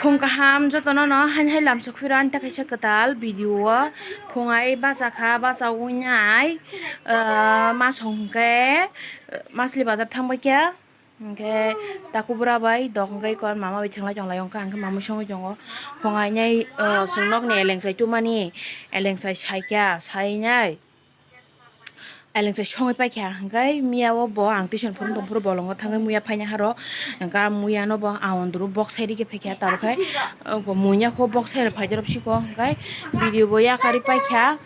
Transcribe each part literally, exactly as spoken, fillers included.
Phung kaham jotono no, haini hai lamsok phiro ani ta kaisa kwtal video o. Phung ai bacha kha, bacha ui nai, ah, ma song hwnkhe, ah, masli bazar thang bai kha. Hwnkhe taku bura bai dok hwnkhe kon mama bai thanglai tonglai, hwnkhe ang khe mamui songwi tongo. Phung ai nai, ah, chwng nokni elengsai tumani, elengsai sai kha, sai nai. Elengsai songwi paikha, hwnkhe miya o bo ang tuition phuru tongphuru bolongo thangwi muya phaina haro, hwnkhe muya no bo ang onduru bok sai rikhe phaikha, tabukhe, uh, muya kho bok sai rok phaidorop siko, hwnkhe video bo yakarwi paikha,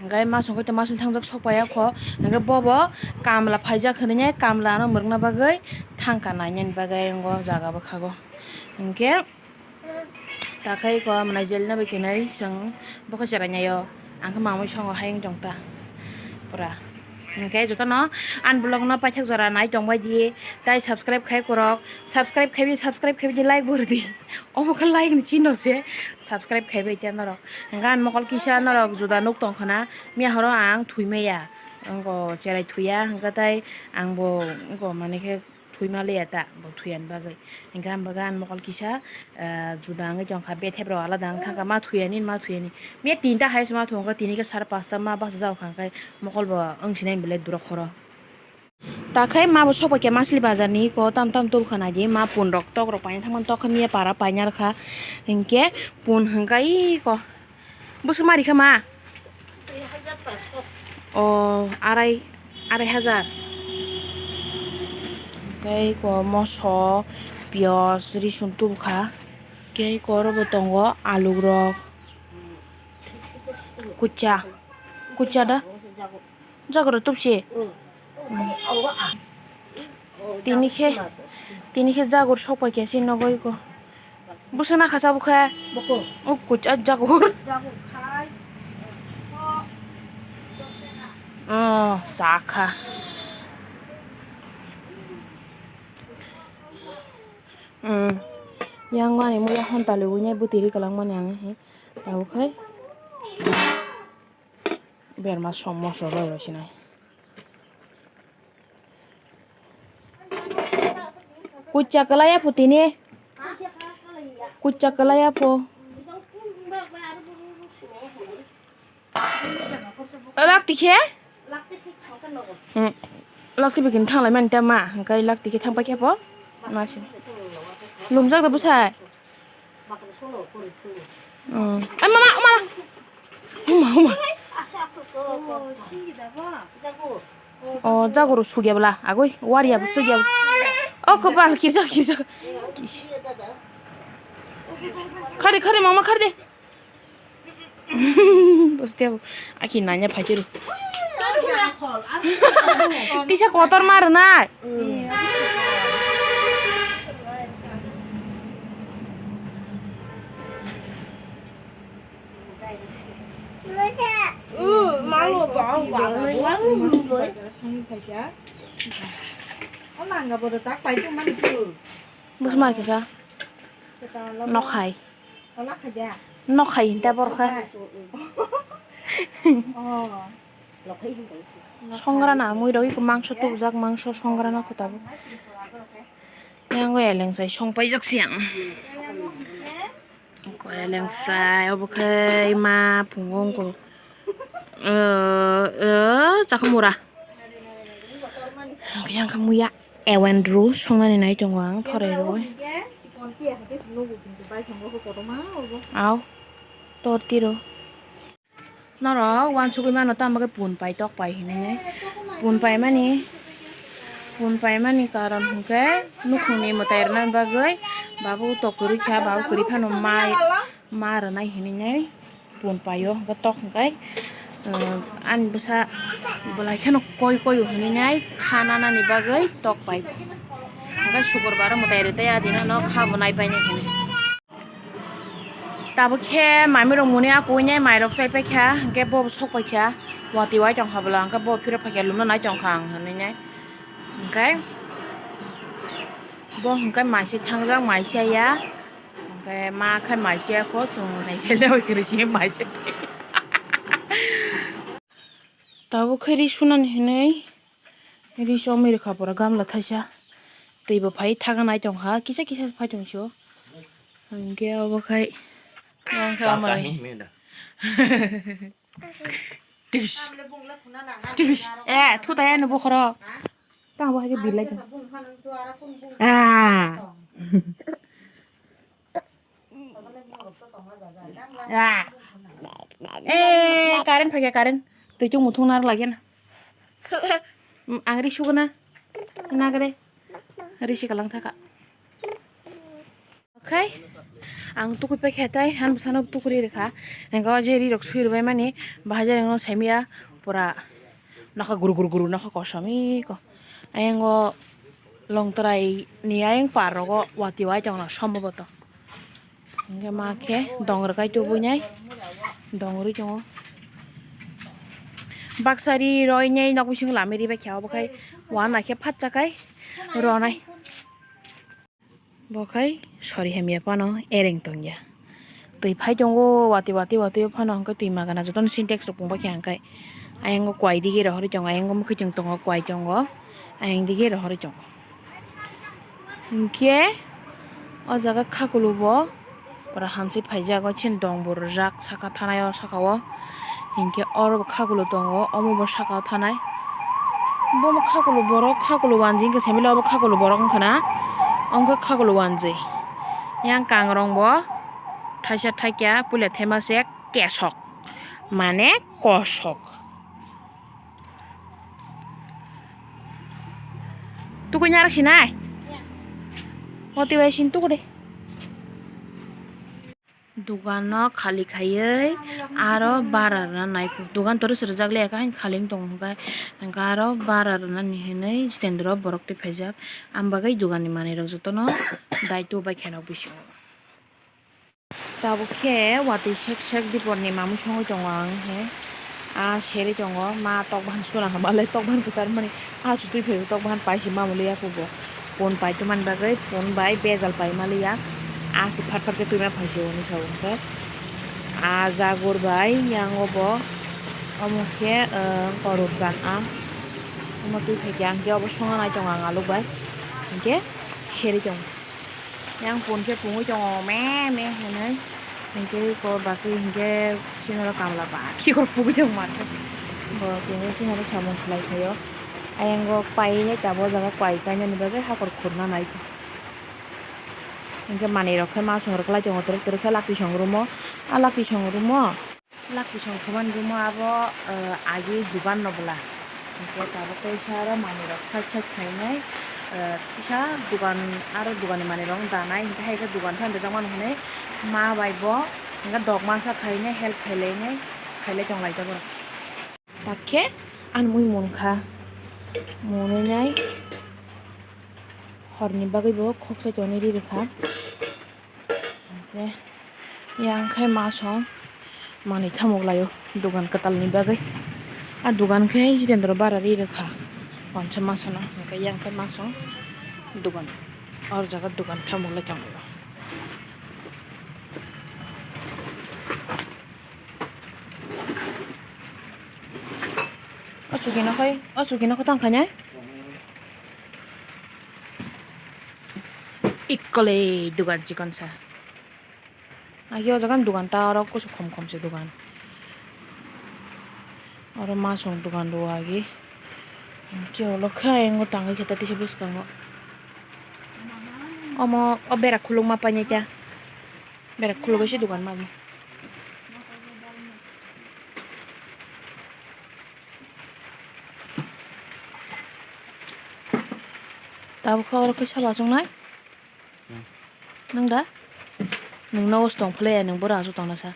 hwnkhe masongkhe to masli thangjak sok paiya kho, hwnkhe bobo kamla phaijak hinwi kamla no mwrwkna bagwi thangkha nainani bagwi o jaga bwkhago, hwnkhe. Takhai ko mwnai jelna bai khenai chwng bokhe cherai naio. Ang khe mamui songo hai wng tong ta pura. Hwnkhe jotono ani vlog no paithak jora nai tong bai di, tai subscribe khai korok, subscribe khai bi, subscribe khai bi di, like bo rw di. Omo khe like ni chino se subscribe khai bai cha norok. Hwnkhe ani mokol kisa norok juda nuk tong khana, miya horo ang thwi maya, wngko cherai thwi ya, hwnkhe tai ang bo wngko mane khe. Thwi ma le ya ta, bo thwi ani bagwi. Hingkhe ang bagwi ani mokol kisa, ah, juda wngwi tong kha, bethep rok alada wng thang kha, ma thwi ani, ma thwi ani. Miya tinta hai se ma thung kha, tini khe sar pasta ma bachajak kha, hingkhe mokol bo wng sinai belai durok khoro. Ta khe ma bo sok bai khe masli bazar ni ko tam tam tub kha nai di, ma pun rok tok rok paina thang mani tok kha, miya para paina rw kha, hingkhe pun hingkhe iko. Bwswk mari kha ma? Dui hajar paanch sho. O, arai, arai hajar. Tei ko moso, piyaj, risun tubukha. Tei ko oro bo tongo, alurok. Kucha. Kucha da? Jagur tubsi. Tini khe, tini khe jagur sokpai khe se nogo iko. Bwswk nakha sa bwkha? Bwkha. O kuch-, ah, jagur. Jagur khai. Oh, sakha. Hmm. Yang mani muya hon tali wngya bwtwi ri kwlangmani ang he. Tabuk khai. Berma som moso roi roi sinai. Kucha kwlai ya pho tini. Kucha kwlai ya pho. Lak tikhe? Hmm. Lak tibi kin thanglai mani ta ma. Hingkai lak tikhe thang paikhe pho. Ma se. Lumjak da bwsai. Hmm. Ai, mama, mama. Huma, huma. O, jagoro sugya bwla. Agoi, wariya bo sugya. O, kopal, kirjak, kirjak. Khari, khari, mama, khari de. Bosti abo. Aki nanya phaichiru. Tisa kotor mar na. Bus mar kisa. Nokhai. Nokhai hinta borkha. Songrana mui rok iko mangso tubujak, mangso songrana kho tabuk. Yang eleng sai song paijak siang. Ko eleng sai obo khe ma phungo ko. Eh, eh, chakhamura. Yang khe muya. Ewen ru songnani nai tongo ang thorai rwi. Aw, tor tiro. Norok uansugwi mano tamo khe pun pai tok pai hinwi nai. Pun pai mani, pun pai mani karon hwnkhe nukhungni mwtai rwna bagwi babu tok kwrwi kha, babu kwrwi phano mai. Ma rwnai hinwi nai pun paio, hwnkhe tok hwnkhe, uh, ani bwsa belai kheno koi koio hinwi nai kha nanani bagwi tok pai. Hwnkhe sukurbar mwtai rwtwi adino no kha bo nai painai hinwi. Tabuk khe mami rok muni akui nai mai rok chai paikha, hwnkhe bo sok paikha, watwi wai tongkha bwla, hwnkhe bo phiro phaikha lumno nai tongkha ang hinwi nai. Hwnkhe bo hwnkhe mai se thangjak, mai se ya. Hwnkhe ma khe mai se kho, chwng nai se lebai kwrwi se mai se. Tabuk khe ri sunani hinwi ri chomwi rwkha pura gamla thaisa. Twi bo phai thaga nai tongkha, kisa kisa phai tongso. Hwnkhe obo khai, obo khai Kaka amai. Himida. Tish. Tish. Eh, thutai ani bokhorok. Tang bo hai khe bilai. Ah. Ah. Eh, current phaikha, current. Twi chukmung thung narwk lagi na. Ang ri suguna. Nagre. Ri si kalang thaka. Okhai, ang tukui paikha tai, han bwsano tukuri rikha. Hwnkhe o je rirok sui rwbaimani, bahai je rwngno saimaya, pura nokha guru guru guru nokha kosom iko. Ayang o Longtwrai ni ayang par rogo watwi wai tongna somboboto. Hwnkhe ma khe dong rwkai tubuinai, dong rwi tongo. Baksa ri roinai nok bisingo lami ribai kha, obo khai wana khe phatsa khai ronai. Bo khai sori hamya phano ereng tongya. Twi phai tongo, watwi, watwi, watwi phano hwnkhe twi magana jotono sintex rok pungbai kha hwnkhe. Ayang o kwai dige rohorwi tongo, ayang o mwkhwtwng tongo, kwai tongo, ayang dige rohorwi tongo. Hwnkhe o jaga khakulu bo pura hamsi phaijago, chini dong bo rwjak saka thanai o saka o. Hinkhe oro bo khakulu tongo, omo bo saka o thanai. Bo khakulu borok, khakulu wanjwi hinkhe simi le obo khakulu borok wngkha na? Omo khe khakulu wanjwi. Yang kangrong bo thaisa thaikya puila thema se kesok, mane kosok. Tukui narak sinai? Yes. Motivation tuku de. Dugan no khali khaiwi aro bara rwna nai, dugan tor se rwjak le eka haino khali wng tong hwnkhe, hwnkhe aro bara rwnani hinwi Jitendra borok twi phaijak, ang bagwi dugan ni manwi rok jotono daitw bai khe nok bisingo. Tabuk khe watwi sek sek dipor ni mamung songwi tongo ang he. Ah, serwi tongo, ma tok bahan suna hama le tok bahan kwchar mani. Ah, su twi phaibo tok bahan pai se ma muli ya kubo. Pon pai tongmani bagwi pon bai bejal pai mali ya. Ah, se phat phat khe twi ma phai se hwnwi sa o hwnkhe. Ah, jagur bai yang o bo. Omo khe, ah, korok jan ah. Omo twi phai khe ang khe obo songa nai tongo ang aluk bai. Hinkhe serwi tongo. Yang pon khe pungwi tongo me me hinwi. Hinkhe kor bachwi hinkhe sinoro kamla ba khikhor pugwi tongo mate. Bo tini sinoro samung khlai phaio. Ayang o painai tabuk o jaga kwai painani bagwi hakor khurna nai. Hinkhe manwi rok khe ma song rwklai tongo twrwk twrwk khe lakti song rumo. A lakti song rumo. Lakti song thumani rumo abo, eh, agi dugan no bwla. Hinkhe tabuk tei sa aro manwi rok side side khainai, eh, kisa dugan aro dugan ni manwi rok danai hinkhe hai khe dugan thani rijak mani hinwi ma bai bo hinkhe dok masa khainai help khailai nai khailai tonglai jago. Takhe ani mui munkha munwi nai horni bagwi bo khoksa tonwi ri rwkha. Hinkhe yang khai ma song manwi thamuk laio dugan kwtalni bagwi. A dugan khe Jitendra bara ri rwkha wansa ma sano, hinkhe yang khai ma song dugan, or jaga dugan thamuk lai tonglaio. O chukino khai, o chukino khai tang khainai. Ikkole dugan chikon sa. Agi o jaga ni dugan ta oro kusu khom khom se dugan. Oro masong dugan rwo agi. Hinkhe ulo khe ayang o tangwi khe ta tisa bwskango. Omo o bera khulukma painai ta. Bera khulugwi se dugan magi. Tabuk khe oro khe sabo achuknai? Hmm. Nwng da? Nwng nogo se tong phlai ya, nwng boro achuk tongna sa.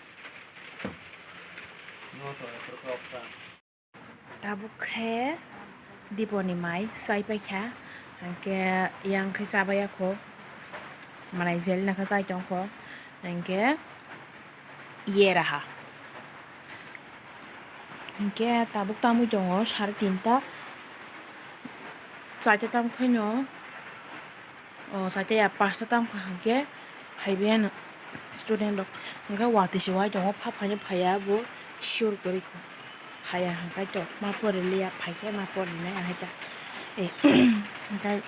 Tabuk khe Diponi mai chai paikha, hinkhe yang khe chabai ya kho, manai jelna khe chai tong kho, hinkhe yeraha. Hinkhe tabuk tamwi tongo sare tinta, chaita tam khaino. O, sacha ya pasta tam kha hinkhe phaibai ano student rok. Hinkhe watwi se wai tongo, pha phaino phaiya bo sure kwrwi kho. Phaiya hinkhe to ma pori liya, phaikhe ma pori nai ahai ta. E, hinkhe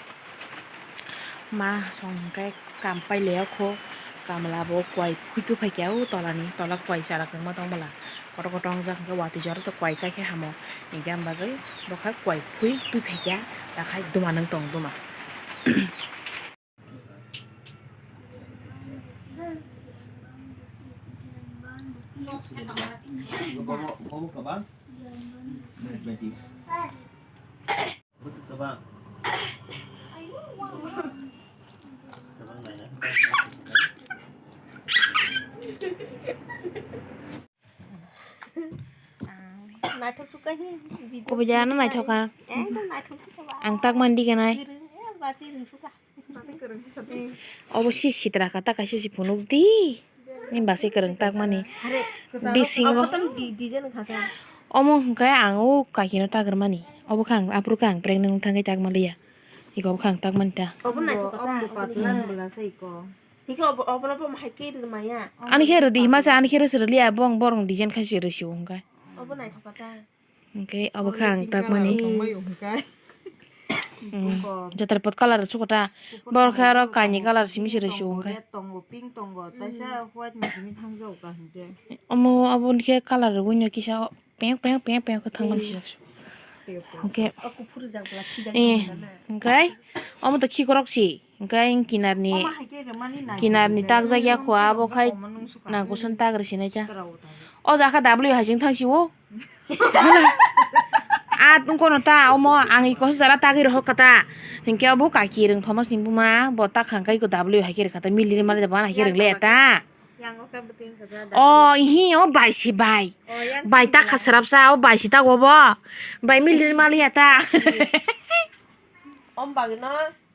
ma song hinkhe kam pai liya kho, Kamla bo kwai phui twi phaikya o tolani, tola kwai chala kwbangma tong bwla. Kotor kotor wngjak hwnkhe watwi jora to kwai kaikhe hamo. Hinkhe ang bagwi bokha kwai phui twi phaikya, takhai duma nwng tong duma. Naithok sukha hi video. Kubui jagano naithok kha. Ekdom naithok sukha ba. Ang tak mandi ganai. Kwrwng, eh, bachwi rwng sukha. Obo si sitra kha, ta kaisa si phunuk di. Ni basi kwrwng tak mani. Are, bisingo. Obo tong di, design kha sa. Omo hwnkhe ang o kakino tagrwmani. Obo kha ang, aphuru kha ang pregnant wng thangwi tak manliya. Iko obo kha ang tak mani ta. Obo naithok kha ta, obo ni. Hwnkhe obo, obo no bo hai khe rwmaya. Ani khe rwdi hima se, ani khe rwsrwliya, bong borong design kha se rwsio hwnkhe. Obo naithok kha ta. Hwnkhe obo kha ang tak mani. Mm. Jatar pot colour suko ta. Bor khe aro kaini colour simi se rwsio hwnkhe. Red tongo, pink tongo, taisa white ni simi thangjago ka hwnkhe. Omo abo ni khe colour rwgwi no kisa peng peng peng peng khe thangmani sijak. Hwnkhe. Eh, hwnkhe omo to khikorok si. Hwnkhe ang kinarni, kinarni takjak ya khua, abo khai nang kusun tagrwi sinai ta. O jakha W hai chwng thang si o. A tungkono ta omo ang iko se jala tagwi rohor kha ta. Hinkhe obo kaki rwng thomas ni buma bo ta khang kha iko W hai khe rwkha ta, milir mali da bo hai khe rwng le ta. O ihi o bai se bai. Bai ta kha srapsa o bai se ta obo. Bai milir mali ya ta. Om bagwi no.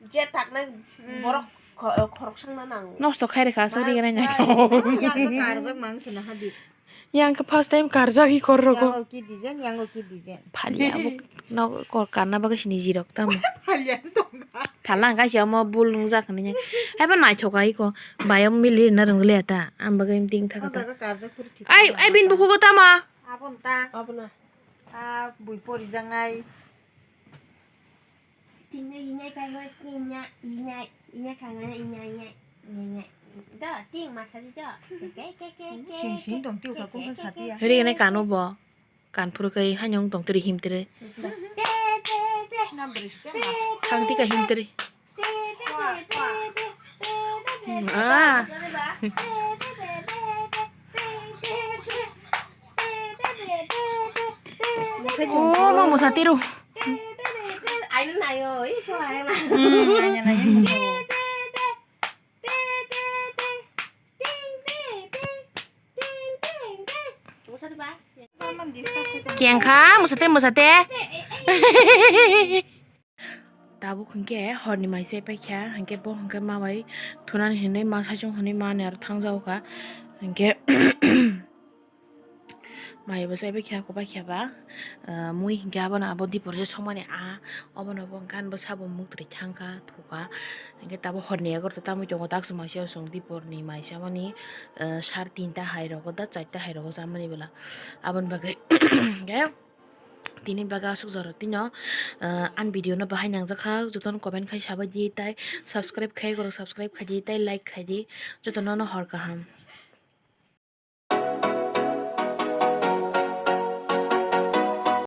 Je taknai borok kho-, khoroksa wngna nango. Nosto khai rwkha, sorry, gwnai nai. Yang khe karjak mang se na hadi. Yang khe first time karjak hi khor rogo. Yang o ki design, yang o ki design. Phali abo no kor karna bagwi sini jirok tamo. Phali ang tongkha. Phala ang kaisa omo bul wngjak hinwi. Haibo naithok ai ko. Bayam mili na rwng le ta. Ang bagwi ting thaka ta. O jaga karjak phuru thik. Ai, ai, bin bukugo tamo. Abon ta. Abona. A bui porijaknai. Tingna inya kaiwa inya inya inya kangana inya inya inya inya. Do, ting masari do. Ke ke ke ke. Sing sing tong tiu ka kung sa tia. Hiri ne kanu bo. Kan phuru kai hanyong tong tiri him tiri. Te te te. Khang tika him tiri. Ah. Oh, mau musa tiru. Hmm, nanya, nanya, musa. Kengkha, musa te, musa te. Tabuk hinkhe horni mai chai paikha, hinkhe bo hinkhe ma bai thunani hinwi ma saichung hinwi mani aro thangjago kha. Hinkhe mai bo chai paikha, kok paikha ba, ah, mui hinkhe abono abo dipor je songmani ah, obono bo hinkhe ani bwsa bo muktwi thangkha, thukha. Hinkhe tabuk horni egarota tamui tongo, tak chwng mai se chwng diporni mai chamani, ah, sar tinta hai rogo da, charta hai rogo chamani bwla. Aboni bagwi hinkhe. Tini bagwi aswk jora tino, ah, ani video no bahai nangjak kha, jotono comment khai sabai di, tai subscribe khai, borok subscribe khai di, tai like khai di, jotono no hor kaham.